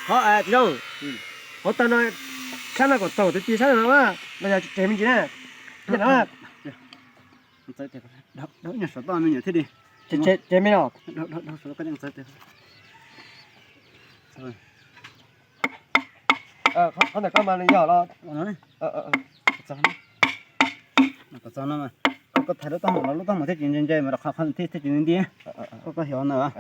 Qhov tsis zoo, hauv tag no, sab no kom txaus twg ci sab no no, no yog tsev me ntsis na. Ntawm no, nyuam saum toj me nyuam thiab li. Tsev me no. Qhov ntawm koj mas nws yog los. Koj thaiv lub taub hau los lub taub hau thiaj tsis ntse ntse mas rau qhov qhov thiaj tsis nti nti. Koj koj xyov na.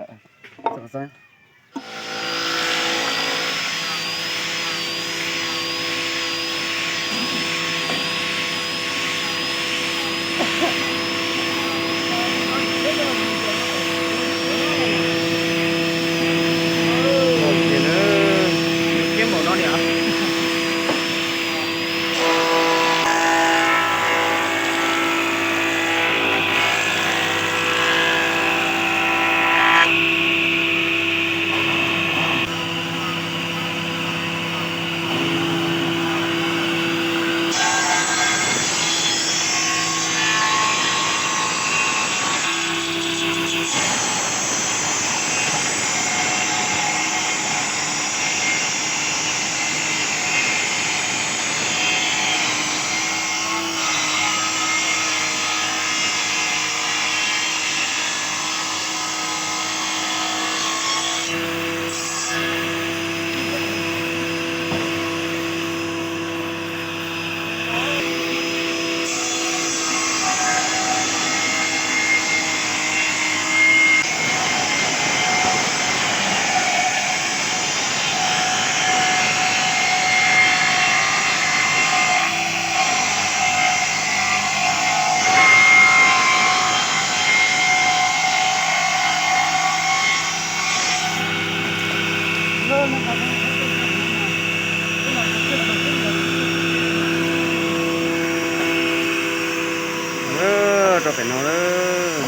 Rau pem no lawm.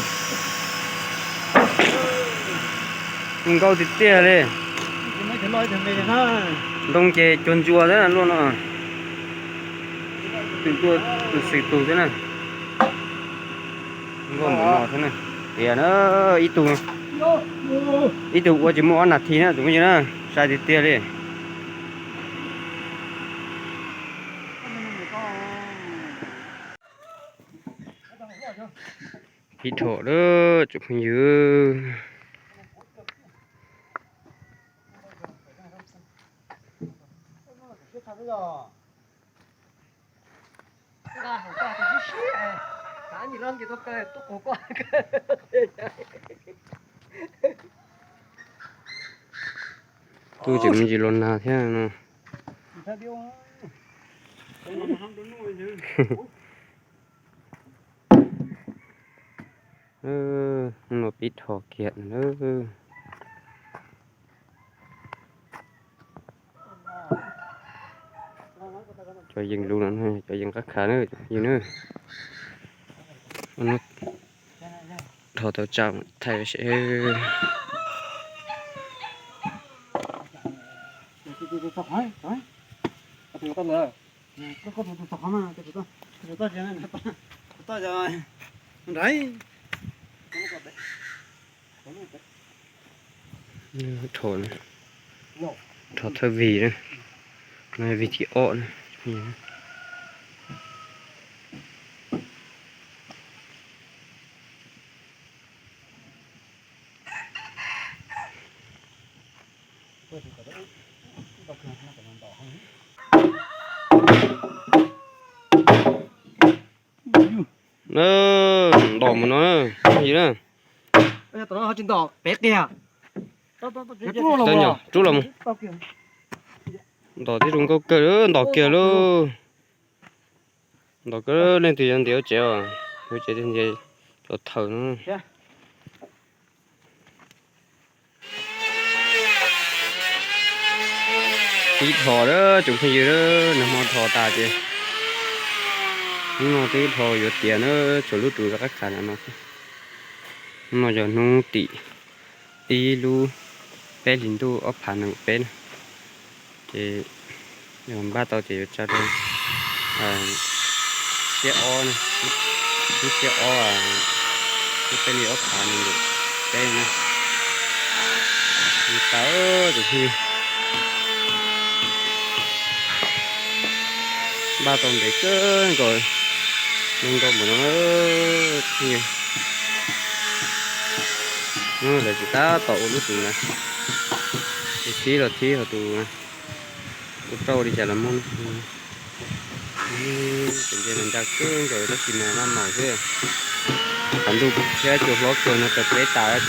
Zoo nkauj tiag tiag li. Ntoo ces cuag ntsuas thiab luaj no. Tus tuaj tus xwm tus thiab na. Nkauj npaum no thiab na. Tias na, ib tug, ib tug ua tsis muaj ob nas this na tus phooj ywg na. Sai tiag tiag li. Ib dhos lawm tsoom phooj ywg. Kuj tseem me ntsis los nag thiab no. No pib dhos kiag na. Cov yees lub no, cov yees qab khav na, yees na. Dhos tau tsam thaij seb. Dhos, dhos thawj vig na, no vig thib ob na. Ntom mus no, yus na. Rub los mus. Ntom tib zoo nkauj kawg, ntom kiag lauj. Ntom kawg, leej twg yuav ntiav ua tsev os, yuav tsev tiag ntiav los thawm no. Ib dhos lawm tsoom phooj ywg, nag hmo dhos tas ces hnub no twb dhos yuav tiav na, tshuav lub rus rov qab khav na no. Hnub no yog hnub tim ib lub peb hlis ntuj ob phav nees nkaum peb na. Ces yog npaj tau ces yuav tsa rau xiab ob na, lub xiab ob, lub peb hlis ob phav nees nkaum peb na. Li tas tsoom phooj ywg. Paj tau ntev kawg nkaus, zoo nkauj npaum no. Lawv tsis tab tom ua lub tus na, tus thib los thib ho tus, tus rau li cas los muaj. Tus nce mas ncaj kawg nkaus tab sis mas maj mam xwb. Qhov ntuj thiab cua hlob kawg no raws peb tas.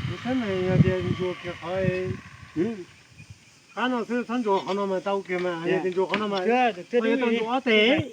Tus tsheb mas yog tias ntsuas kiag qhov, qab no xwb, txhob ntsuas qhov no mas tau kiag mas, yog tias ntsuas qhov no mas tau ntsuas ob teg.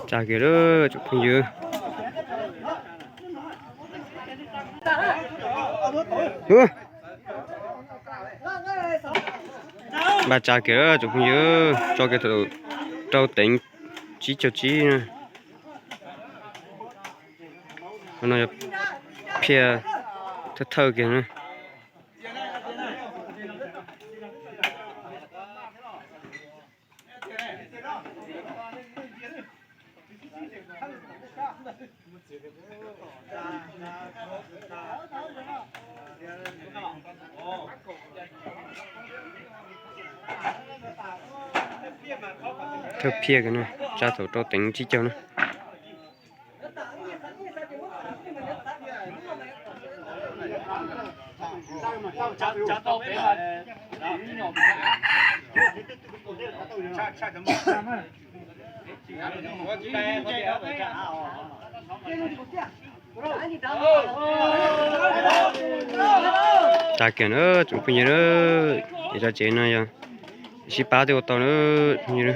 Tsa kiag lawm tsoom phooj ywg. Npaj tsa kiag lawm tsoom phooj ywg, tso kiag thaum rau teev tsib caug tsib na. Qhov no yog phiaj thawj thawj kiag na. Thawj phiaj kiag na, tsa thaum rau teev tsib caug na. Tsa kiag na tsoom phooj ywg na, es tso tsev no yog sib pab thiaj ua tau na phooj ywg na.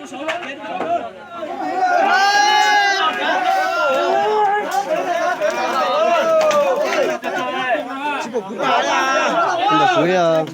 Ntawm kuv li os.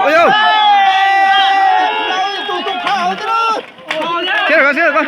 Ua, yau. Siab koj, siab koj.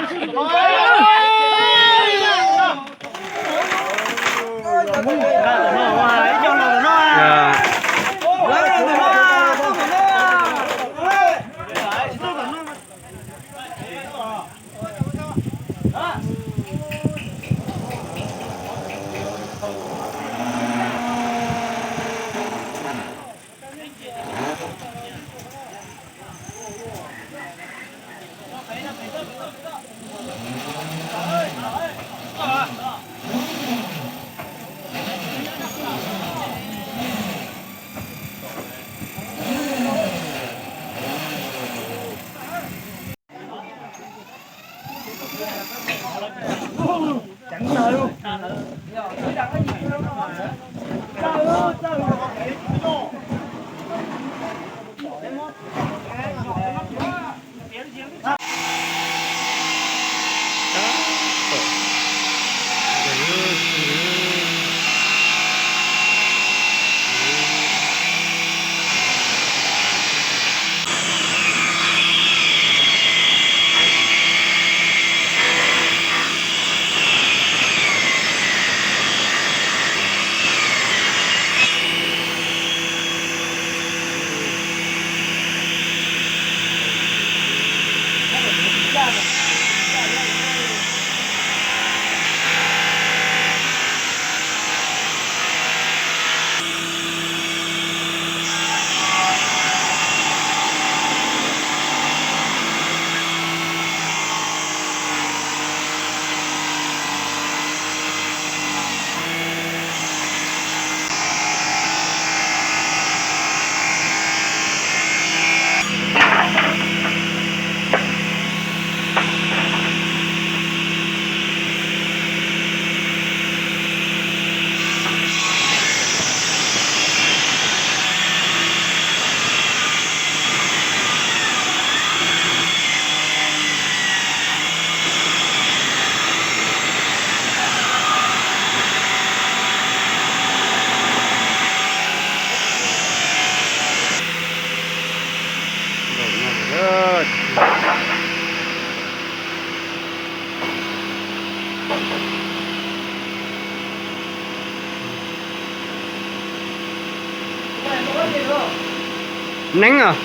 Neeb os.